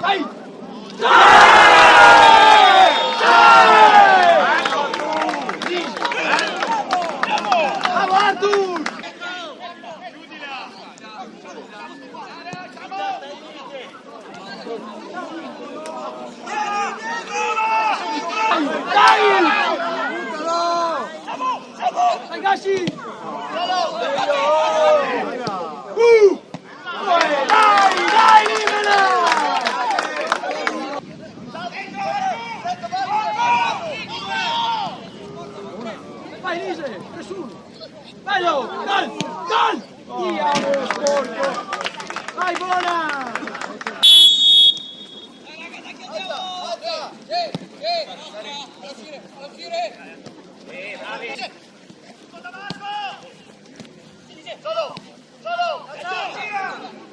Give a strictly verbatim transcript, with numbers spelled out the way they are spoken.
Dai! Dai! Dai! Bravo, Artur! Dai! Dai, Gassi! Uh! Dai, dai, libera! Vai, Lise, nessuno! Vai, oh, dai, dai! Via, sporco! Vai, bona! Solo, solo!